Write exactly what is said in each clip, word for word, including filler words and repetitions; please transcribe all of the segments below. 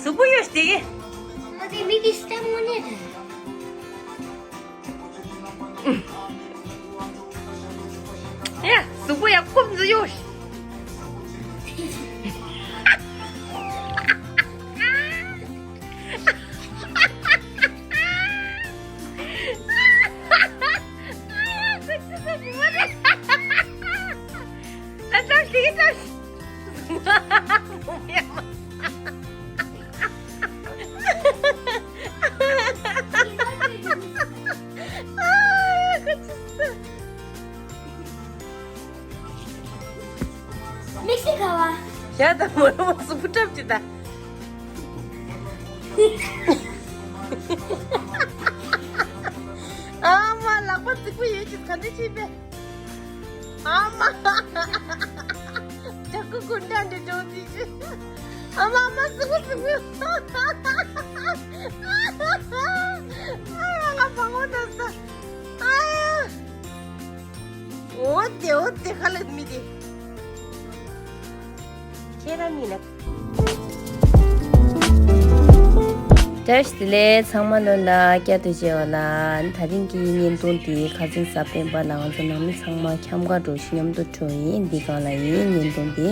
གཟུགས་པོ་ཡོད་དེ་གི། ཨ་དེ་མི་གི་སྟེང་ངོ་ནས་རེད། ཡ། གཟུགས་པོ་ཡག་པོ་འཛུལ་ཡོད། མིག་སི་ཁ་བ། ཡ་ད་མོ་རོ་སུ་བུ་ཀྲབ་ཅི་ད། ཨ་མ་ལག་པ་རྫིག་པོ་ཡོད་ཅི་ག་འདྲ་ཅི་པས། ཨ་མ། ཅག་གུ་ཀུན་ཏན་འདྲ་འགྲོ་དུས་ཅི། ཨ་མ་ཨ་མ་སུ་གུ་སུ་གུ། ཨ་ཡ་ང་མ་ངོ་ན་ས། ཨ་ཡ། འོ་དེ་འོ་དེ་ཁ་ལ་མི་དེ། ཁྱེད་རང་མིན་ན། བཀྲ་ཤིས་བདེ་ལེགས། ཚང་མ་ལོ་ལ་བསྐྱར་དུ་མཇལ་བ་ལ། ད་རིང་གི་བརྙན་ཐུང་འདི་ཁ་སང་གཟའ་སྤེན་པ་ལ་ང་ཚོ་ནང་མི་ཚང་མ་འཁྱམ་ག་འགྲོ་ཞིག་མཉམ་དུ་འགྲོ་ཡིན། འདི་སྒང་ལ་ཡིན་བརྙན་ཐུང་འདི།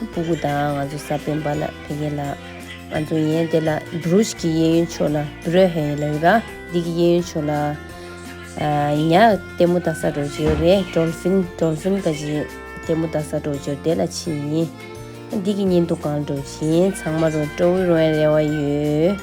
སྤུ་གུ་དང་ང་ཚོ་གཟའ་སྤེན་པ་ལ་ཕ་གི་ལ་ང་ཚོ་ཡན་དེ་ལ་བུ་རུ་ཞིག་གི་གཡས་གཡོན་ཕྱོགས་ལ་བུ་རོ་ཧེ་ལ་ཡོད་ག། འདི་གི་གཡས་གཡོན་ཕྱོགས་ལ་ཉ་ལྟད་མོ་ལྟ་ས་འགྲོ་བྱེད་ཡོད་རེད། ཌོལ་ཕིན་ཌོལ་ཕིན་ག་ཅི་ལྟད་མོ་ལྟ་ས་འགྲོ་བྱེད་ཡོད་དེ་ལ་ཕྱིན་ཡིན། འདི་གི་བརྙན་ཐུང་སྒང་འགྲོ་བྱེད་ཡིན། ཚང་མ་རོ་སྤྲོ་བོ་རོ་ཡ་རེ་བ་ཡོད།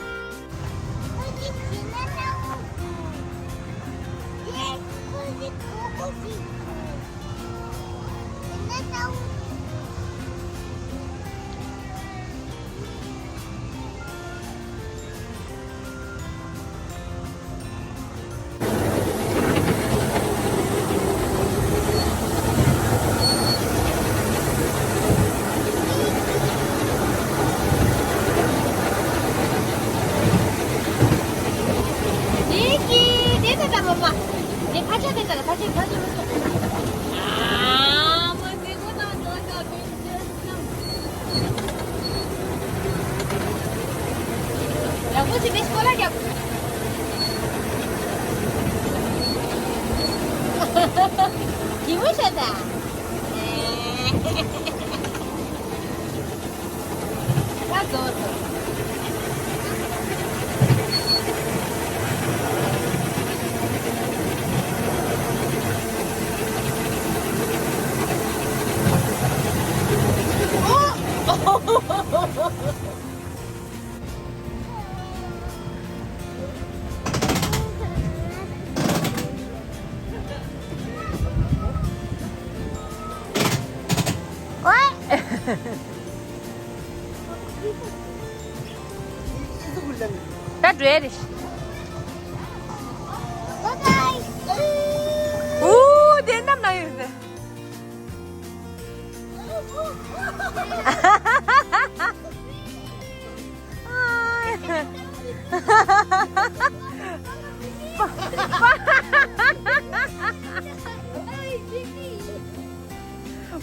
ཡག་པོ་ཅིག་དེ་ཤོ་ལ་རྒྱབ། གི་མོ་ཤ་ད། ད་ཛོ་ཛོ། ད་འགྲོ་ཡ་རེད། ཨུ་དེ་གནམ་ན་ཡོད་ཟེར།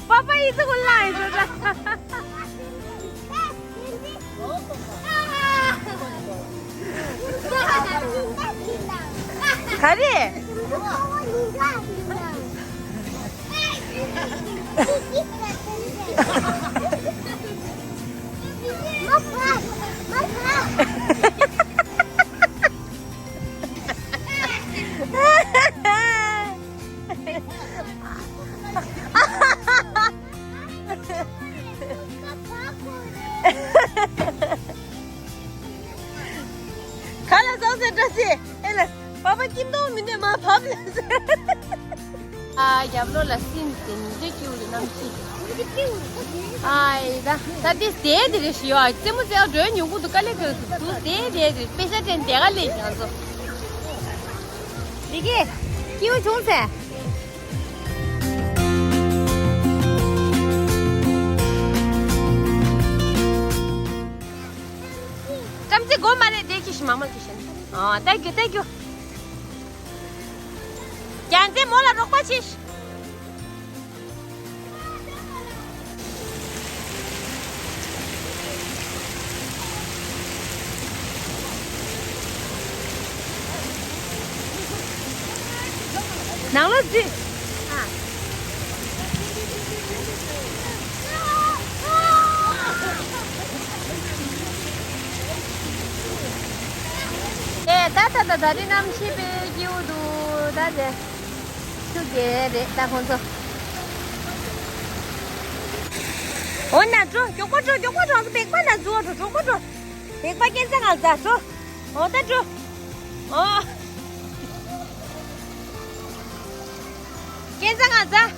པ་པ་ཡིན་ཚུལ་ལ་ཡིན་ཚུལ། ག་རེ། ག་ལ་ཟག་ཟེར་འདྲ་ཟེར། ཨེ་ལ། པ་པ་སྐྱིད་མདོག་མི་འདུག་མ་བབས་ལ་ཟེར། ཨ་རྒྱབ་ལོགས་ལ་སྲིན་དེ་མི་འདོད་སྐྱིད་རེད་གནམ་གཤིས། ཨ་ཡི་ད་ད་དེ་དེ་དེ་རེ་ཞིག་ཡོད། ཨ་རྩེད་མོ་རྩེ་བ་འགྲོའི་མྱོང་གུ་འདུག་དཀའ་ལས་ཁག་འདུག་དེ་དེ་དེ་པེ་ཤ་དྲན་དེ་ག་ལས་ཀྱང་ཚོ། དེ་གས་སྐྱིད་པོ་བྱུང་ཟེར། བཀྲམ་རྩེ་སྒོ་མ་རེད་དེ་ཁྱི་ཤི་མ་མ་ཁྱི་ཤི། ཨ་ཏེ་ཀྱུ་ཏེ་ཀྱུ། རྒྱལ་མཚན་མོ་ལ་རོགས་པ་བྱེད། ནང་ལོགས་འཛུལ། ཨེ་ད་ད་ད་ད་རི་གནམ་གཤིས་དཔེ་སྐྱིད་པོ་འདུག་ད་དེ། ཆུ་རྒྱལ་རེད་ད་ཁོང་ཚོ། འོ་ན་འགྲོ། མགྱོགས་པོ་འགྲོ། མགྱོགས་པོ་འགྲོ། འགྲོ་པ་སྐྱེལ་ཚང་ང་འཛུལ་འགྲོ། འགྲོ་པ་འགྲོ། འགྲོ་པ་སྐྱེལ་ཚང་ང་འཛུལ་འགྲོ། འོ་ད་འགྲོ། འོ། སྐྱེལ་ཚང་ང་འཛུལ།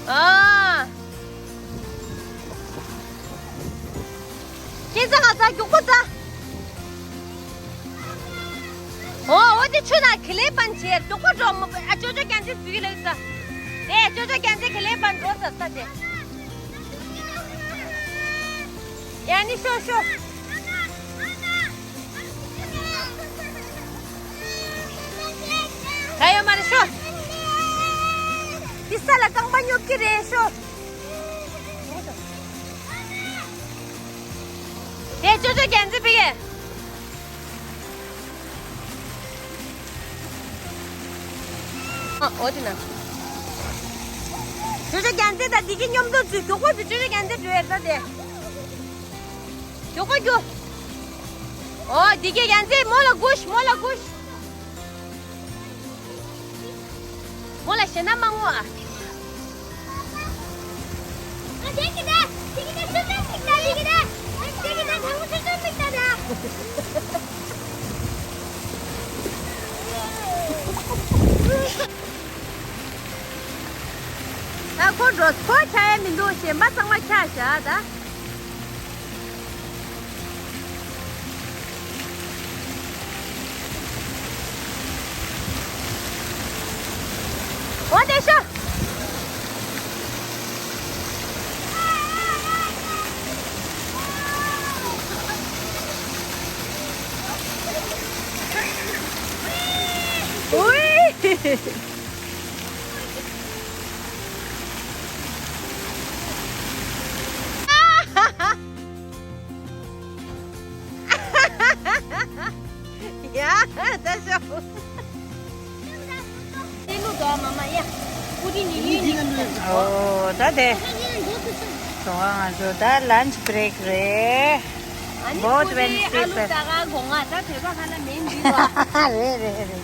འོ། སྐྱེལ་ཚང་ང་འཛུལ། མགྱོགས་པོ་འཛུལ། འོ་འོ་དེ་ཆུ་ནང་གི་ལེ་པན་བྱས། མགྱོགས་པོ་འགྲོ། མོ་ཨ་ཅོ་ཅོ་རྒྱལ་མཚན་འཛུལ་ལེ་ས། དེ་ཅོ་ཅོ་རྒྱལ་མཚན་གི་ལེ་པན་འགྲོ་ས་ས་དེ། ཡ་ནི་ཤོ་ཤོ། ད་ཡོད་མ་རེད་ཤོ། དེ་ས་ལ་རྐང་པ་སྙོབ་ཀྱི་རེད་ཤོ། དེ་ཅོ་ཅོ་རྒྱལ་མཚན་ཕ་གི། ཨ་འོ་དེ་ན། ཅོ་ཅོ་རྒྱལ་མཚན་ད་འདི་གི་སྙོམ་དུ་འཛུལ། མགྱོགས་པོ་འཛུལ། ཅོ་ཅོ་རྒྱལ་མཚན་འགྲོ་ཡ་ད་དེ། མགྱོགས་པོ་རྒྱུགས། འོ་འདི་གི་རྒྱལ་མཚན་མོ་ལ་སྒུག་མོ་ལ་སྒུག་མོ་ལ་ཞེད་སྣང་མ་ངོ་ཨ། ད་ཁོ་འགྲོ་ཁོ་ཆ་ཡ་མི་འདུག་གཞན་པ་ཚང་མ་ཆ་བཞག་ད། འོ་དེ་ཤོ། ཨུའི། ཡ་ད་ཤོ། ཨོ་ད་དེ། གྲོང་ང་ང་ཚོ་ད་ལན་ཆི་བྷི་རེག་རེད། ཨ་ནི་བོད་ཀུ་རེ་ཝེན་སི་ཨ་ལུ་པེ་ཏ་ག་སྒོ་ང་ད་བོད་པ་ཁ་ལ་མེད་འདི་བ། རེད་རེད་རེད།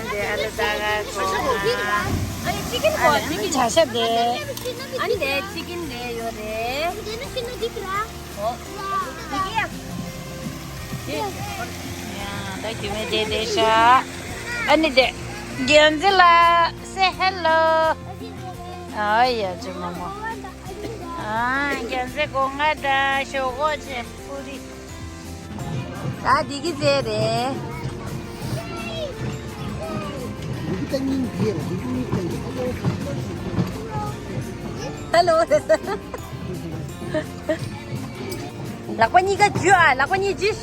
འདི་ཨ་ལུ་པེ་ཏ་ག་སྒོ་ང་། ཨ་ནི་ཅི་ཀིན་གོ་ཨ་ནི་ཅི་ཀིན། བྱ་ཤ་དེ། ཨ་ནི་དེ་ཅི་ཀིན་དེ་ཡོད་རེད། འོ། ཡ་ད་རྒྱུ་མེད་དེ་དེ་ཤ། ཨ་ནི་དེ། རྒྱན་རྩེ་ལ། Say hello. ཨ་ཡ་ཅི་མོ་མོ། ཨ་རྒྱན་རྩེ་སྒོ་ང་ད་ཤོག་གོ་ཅེ་པུ་རི། ད་འདི་གི་རྩེ་རེད། Hello. ལག་པ་གཉིས་ཀ་འཇུ་ཨ། ལག་པ་གཉིས་འཇུ།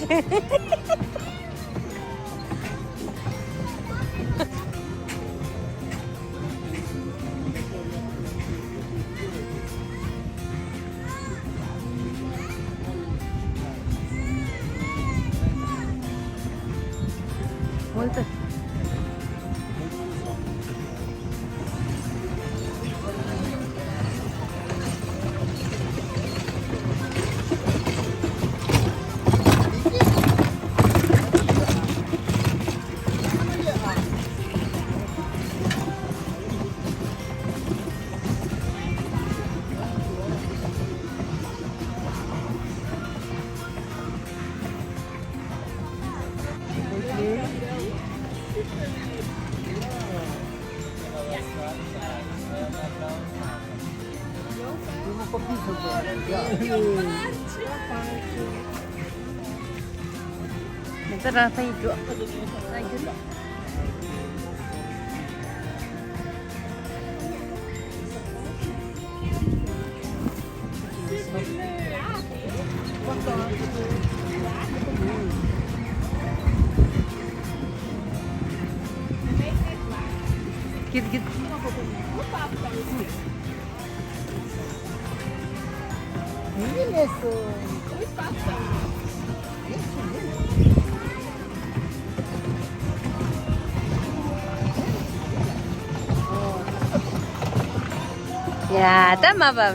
ཡ་ད་མ་བབ།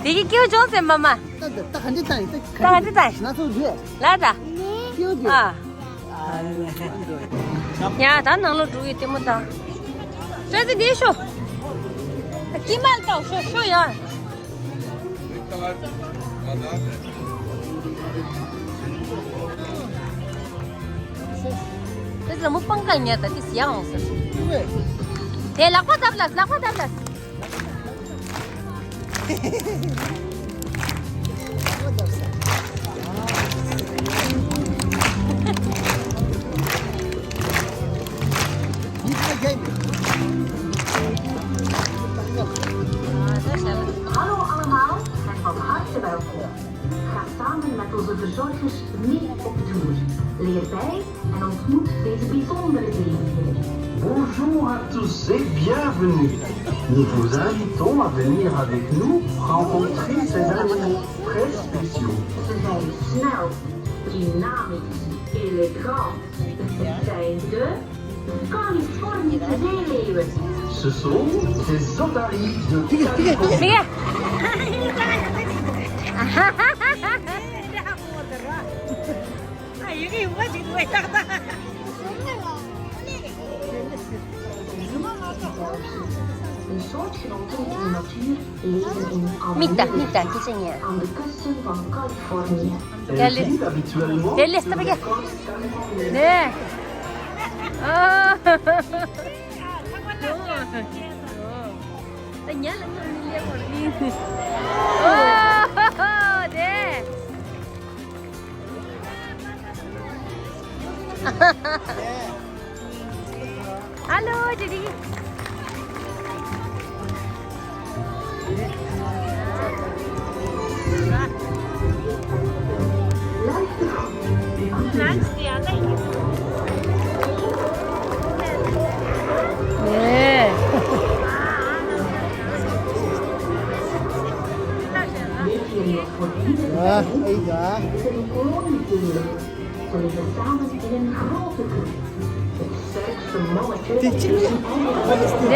དེ་གི་ཀེའུ་ཅོང་ཟེར་མ་མ། ད་ག་འདྲ་བཏང་ཡིན། ད་ག་འདྲ་བཏང་ཡིན། ང་ཚོ་རེད། ལ་ད། ཀེའུ་དེ། ཨ། ཡ་ད་ནང་ལོགས་འགྲོ་གི་ལྟད་མོ་ད། ཤོག་ཙེ་འདི་ཤོག་ཀི་མལ་ཏོ་ཤོག་ཤོག་ཡ། དེ་ལ་མོ་སྤང་ཀ་ཉལ་ད་དེ་ཟ་འོང་ཟེར། དེ་ལག་པ་བརྡབ་ལ་ལག་པ་བརྡབ་ལ། Hallo allemaal en van harte welkom. Ga samen met onze verzorgers mee op tour. Leer bij en ontmoet deze bijzondere zeemeeuw. Bonjour à tous et bienvenue. Nous vous invitons à venir avec nous rencontrer ces animaux très spéciaux. Ze zijn snel, dynamisch, elegant. Het zijn de Californische zeeleeuwen. Ce sont ces otaries de Californie. Een soortgenoot in de natuur leven in een မိတာမိတာကိစ္စညာ aan de kusten van Californië. Elles vivent habituellement sur les côtes californiennes. 네. 아. 아, 네. Hello, Judy. 네. 아, 이거. Ze leven samen in een grote groep. Het sterkste mannetje is een eier. 네,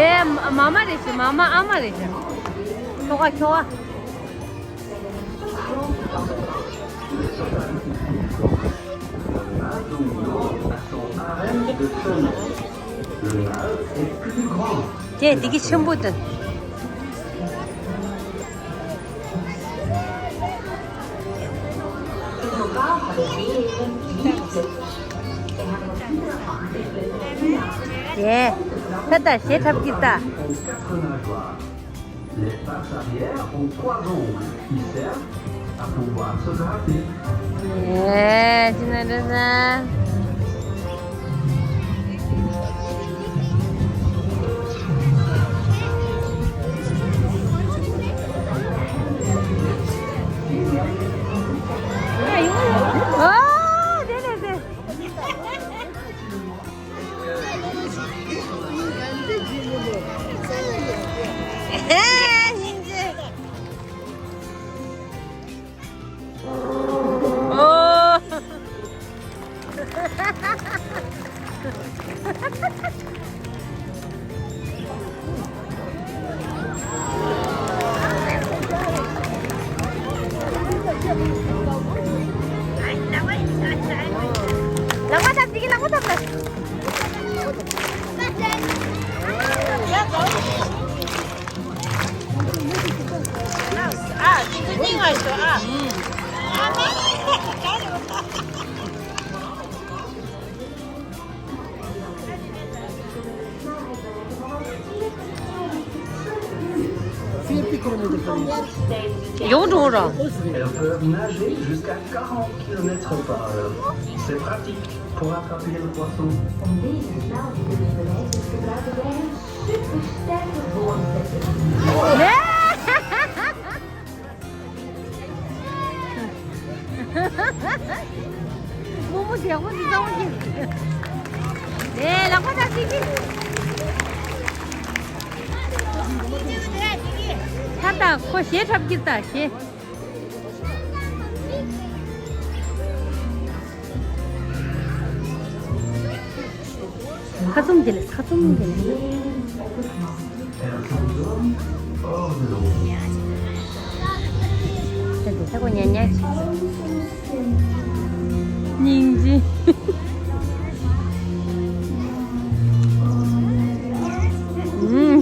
마마 되시, 마마 아마 되시. 켜가 켜가. 네, 되게 ཆེན་པོ་དང་། ཡེ། ད་ལྟ་ཞེ་ཁྲབ་ཀྱི་ལྟ། Les pattes arrière ont trois ongles qui servent à pouvoir se gratter. ཡེ། ཅི་ན་འདྲ་ས། ཨ། དེ་ནས་དེ། ལག་པ་བརྡབ་ཅིག་ལག་པ་བརྡབ་ལ། ཨ། ཅིག་ཏུ་སྙིང་ང་ཞོ་ཨ། ཡོང་འགྲོ་ར། Elles peuvent nager jusqu'à quarante kilomètres par heure. C'est pratique pour attraper le poisson. Om deze snel te kunnen bereiken gebruiken wij een supersterke voorzet. རྨོ་མོ་བདེ་པོ་འདི་ཚང་མ་གྱིས། ཨེ། ལག་པ་ད་ཅིག་གྱིས། ད་ད་ཁོ་ཞེ་ཁྲབ་ཀྱི་ད་ཞེ། ཁ་བཙུམ་གྱི་ལས། ཁ་བཙུམ་གྱི་ལས། ད་འདི་ད་ཁོ་ཉལ་ཉལ་བྱེད། སྙིང་རྗེ། ཨུམ།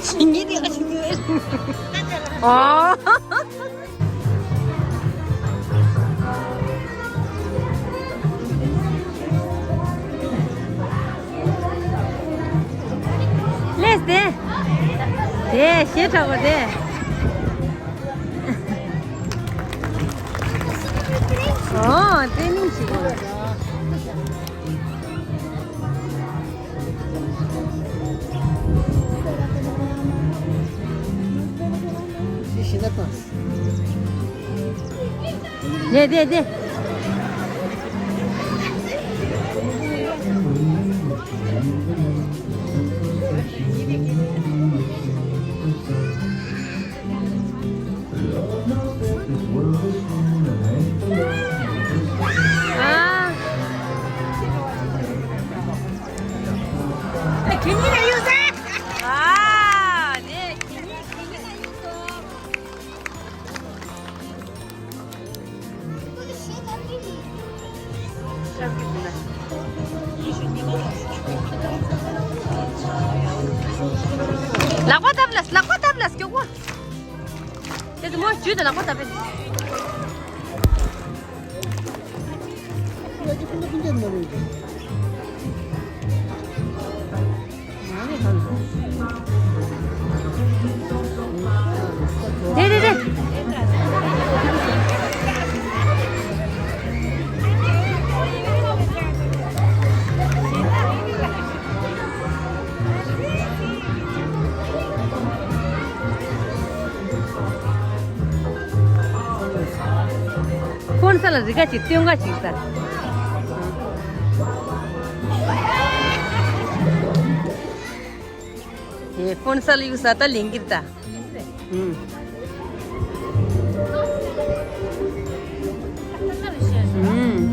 སྙིང་རྗེ། ཨོ། ལེས་དེ། དེ་ཞེ་དྲག་པ་དེ། ཨོ། ཏྲེ་ནིང་བྱེད་ཀྱི་ཡོད། ཤི་ཤི་ན་པ། དེ་དེ་དེ། ཨ། ཁྱེད་གཉིས་ལ་གཡུག་ས། ཨ། དེ་ཁྱེད་གཉིས་ཁྱེད་གཉིས་ལ་གཡུག་སོང་། ལག་པ་བརྡབ་ལ། ལག་པ་བརྡབ་ལ་སྐྱོ་གོ། དེ་ཚོ་མོ་ཇུས་དང་ལག་པ་བརྡབ་པས། རེད་རེད་རེད། ཕོན་ས་ལ་རི་ཁ་ཅིག་སྟོན་ཁ་ཅིག་ས། ཨེ། ཕོན་ས་ལ་གཡུག་ས་ད་ལིང་གིར་ད། ཨུམ། ཨུམ།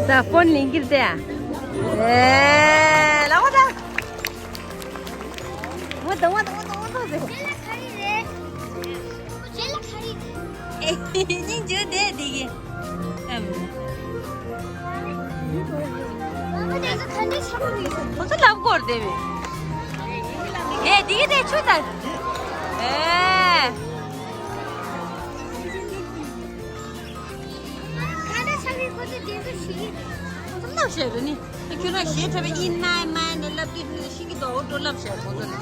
ས་ཕོན་ལིང་གིར་ཏེ། ཨེ། ལ་འོ་ད། འོ་ད་འོ་ད་འོ་ད་འོ་ད་ཟེར། ཁྱེད་ལ་ག་རེ་རེད། ཁྱེད་ལ་ག་རེ་རེད། ཨེ། སྙིང་རྗེ་དེ་དེ་གི། ཨམ། ཁོ་ཚོ་ལབ་སྐོར་དེ་བས། ཨེ། དེ་གི་དེ་ཆུ་ད། ཨེ། ཁ་བརྡ་ཆགས་པའི་ཁོ་ཚོ་བདེ་འཚོ་ཞིག་ཡིན། ཁོ་ཚོ་ལབ་བཤད་རེད་ནི། ཁྱོད་རང་ཞེ་ཁྲ་བའི་ཨིན་མའི་མའི་ནས་ལབ་དུས་ནི་ཤི་གི་འདུག་འོ་འགྲོ་ལབ་བཤད་ཁོ་ཚོ་ལ།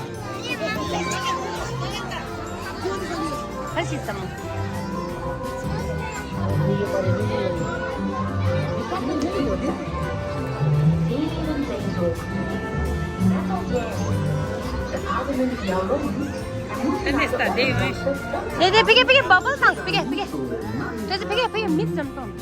ཧ་ཤི་སམ། ཨ་ནི་སྟ་དེ་ཡོད། དེ་དེ་ཕི་གེ་ཕི་གེ་བ་བལ་ཐང་ཕི་གེ་ཕི་གེ། དེ་དེ་ཕི་གེ་ཕི་གེ་མི་ཙམ་ཐོང་།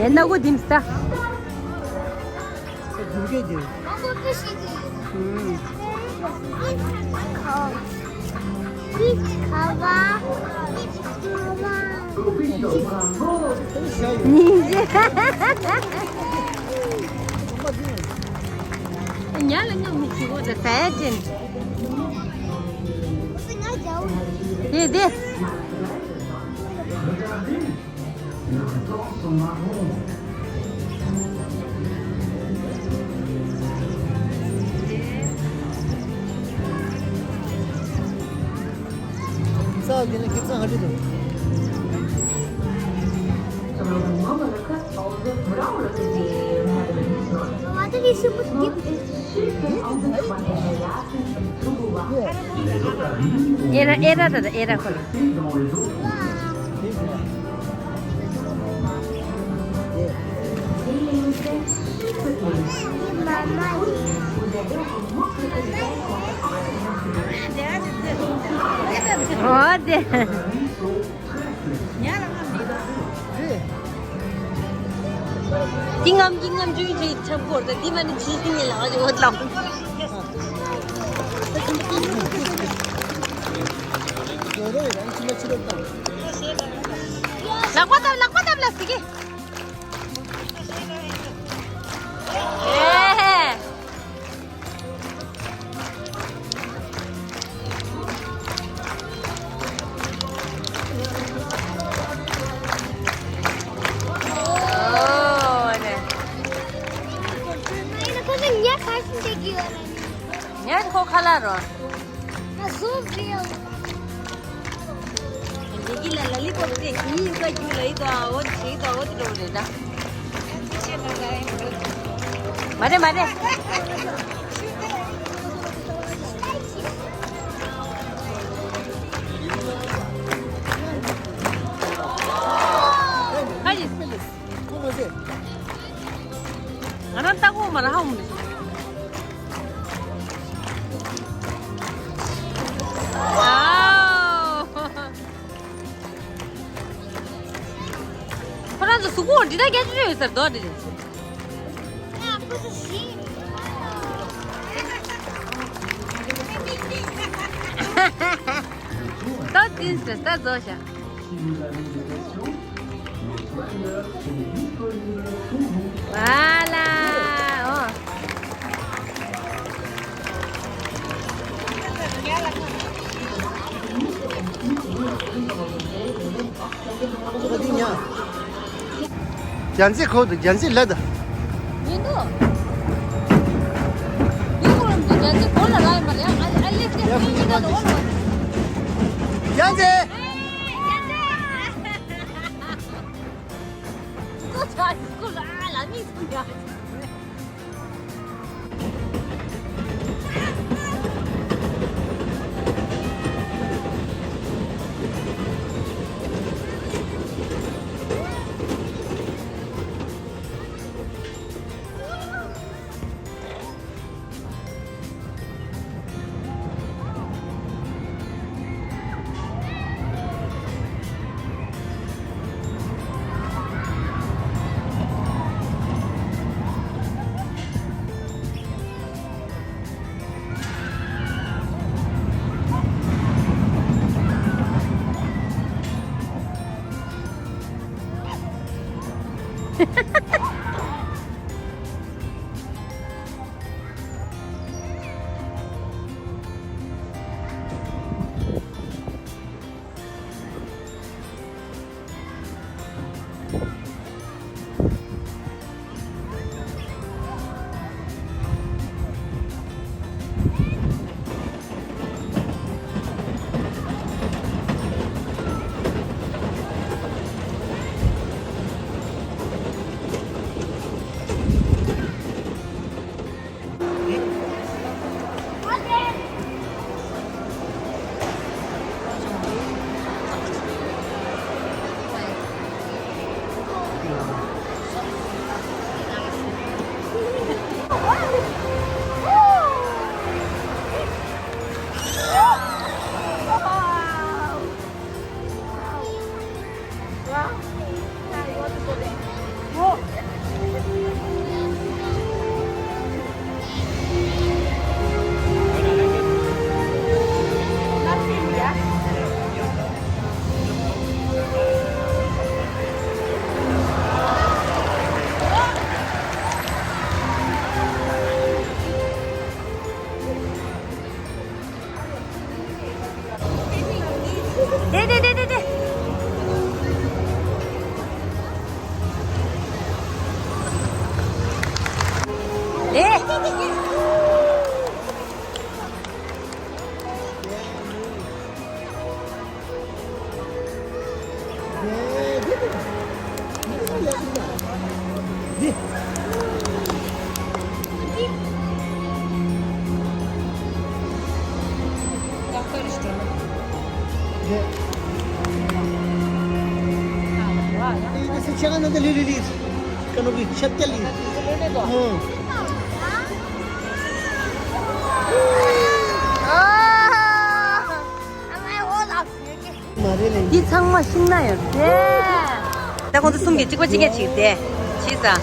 ཡན་ན་གོ་དིམ་སྟ། ཉ་ལ་ང་མི་ཁྱི་བོ་ད་ཟ་ཡ་ཅན། དེ་དེ། ཨེ་ར་ཨེ་ར་ད་ད་ཨེ་ར་ཁོ་ལ། འོ་དེ། ཏིང་ངམ་ཏིང་ངམ་ཅུང་ཅིག་ཆབ་སྐོར་དང་འདི་མ་ནི་ཇི་སྲིད་ཉིན་ལ་བ་ཅིག་འོ་ལམ། ལག་པ་བཏབ་ལག་པ་བཏབ་ལ་སི་ཀི། ཨེ། ཁོ་ཚོ་ཉ་ཁ་ཤས་བྱེད་ཀྱི་ཡོད་རེད། ཉ་ཁོ་ཁ་ལག་རོ། ང་བཟོ་བྲེལ། འདི་གི་ལ་ལ་ལི་པོབ་དེ་ཉི་ཡིན་ཀ་རྒྱུ་ལ་ཡི་དོ་ཨ་འོ་དེ་ཡི་དོ་ཨ་འོ་དེ་འགྲོ་རེད་ད། མ་རེད་མ་རེད། ཁ་ཡིན། ང་རང་ལྟ་གོ་མ་ར་ཧ་འོང་ནི། ཨའོ། ཁོ་རང་ཚོ་གཟུགས་པོ་འདི་འདྲ་སྐད་ཆ་ཡོད་ཟེར་མདོག་འདི་རེད། ད་འདི་ཟེར་ད་རྫོགས་ཤག Voilà. ཨོ། རྒྱ་མཚོའི་ཁོག་ཏུ་རྒྱ་མཚོའི་ལ་དང་། ཡིན་དོ། ཡིན་གོ་རམ་དུ་རྒྱ་མཚོའི་གོ་ལ་ལ་ཡིན་མ་རེད། ཨ་ཨ་ལེ་ཤེ་ཡིན་གོ་ལ་འོ་ལ། རྒྱ་མཚོའི། ལི་ལི་ལི། ཀ་ནོ་བི་ཤར་ཏེ་ལི། ཧུམ། མ་རེད་ལེ། འདི་ཚང་མ་ཤིང་ནགས་ཡོད་དེ། ད་ཁོང་ཚོ་གསུམ་གྱིས་གཅིག་པ་གཅིག་རྐྱང་བྱས་ཏེ། བྱས་ཙང་།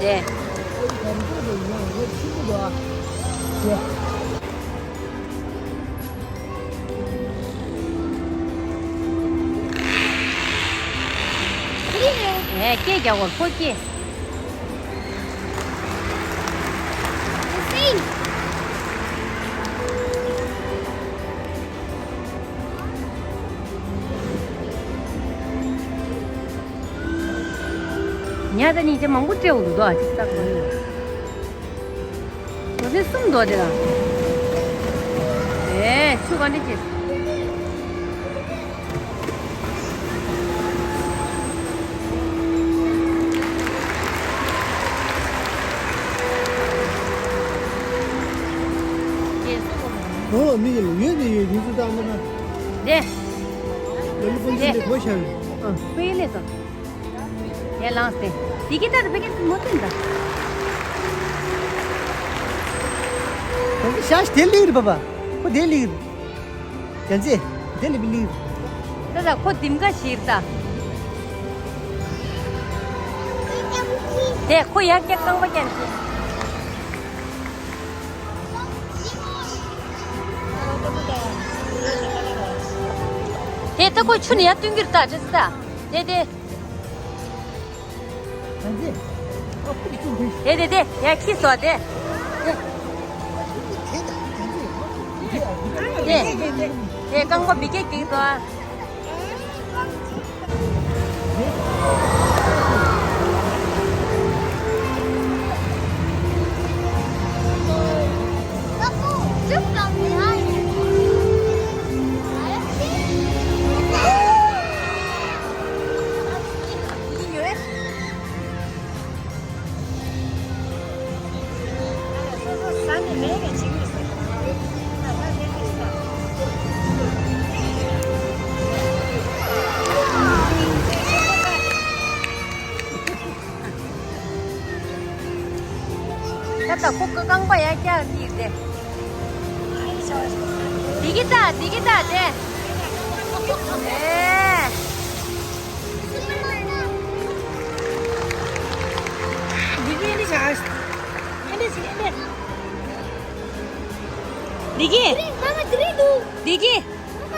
དེ། ཨེ། སྐད་རྒྱག་གོ་ཁོ་སྐད། ཉ་དང་སྙིང་རྗེ་མང་པོ་སྤྲད་འོང་འདུག་ཨ། ཅིག་ལྟ་དགོས་ཡོད། གོ་ས་གསུམ་འདུག་དེ་ལ། ཨེ། ཆུ་ག་འདྲ་བྱེད། ཨོ། མི་ཡོད་ནི་ཡོད། དུས་ཚོད་བཏང་ན། དེ། ལ་ལུ་ཕུན་ཚོགས་འདི་གོ་ཤར། ཨ། ཕུ་ཡི་ལས་སོ། ཡ་ལངས་ཏེ། དེ་གི་ད་དེ་བེ་གེ་མོ་ཐོན་ད། ཁོ་གི་ཤ་ཤ་དེ་ལིར་བ་བ། ཁོ་དེ་ལིར། ཡན་ཅི། དེ་ལི་བི་ལིར། ད་ད་ཁོ་དིམ་ག་ཤིར་ད། དེ་ཁོ་ཡར་སྐྱེ་རྐང་པ་ཀྱང་ཤིར། དེ་ད་ཁོ་ཆུ་ནི་ཡར་བཏོན་གྱིར་ད་ཅི་ད། དེ་དེ། དེ་དེ་དེ་ཡ་ཁྱི་སོ་དེ། དེ་དེ་རྐང་པ་བི་ཀེ་ཀིང་སོ། ད་ད་ཁོ་རྐང་པ་ཡར་བཀྱག་གི་དེ། འདི་གི་ད་འདི་གི་ད་དེ། ཨེ། འདི་གི་འདི་ཆ། འདི་གི། མ་མ་དེ་རེད་འདུག་འདི་གི། མ་མ།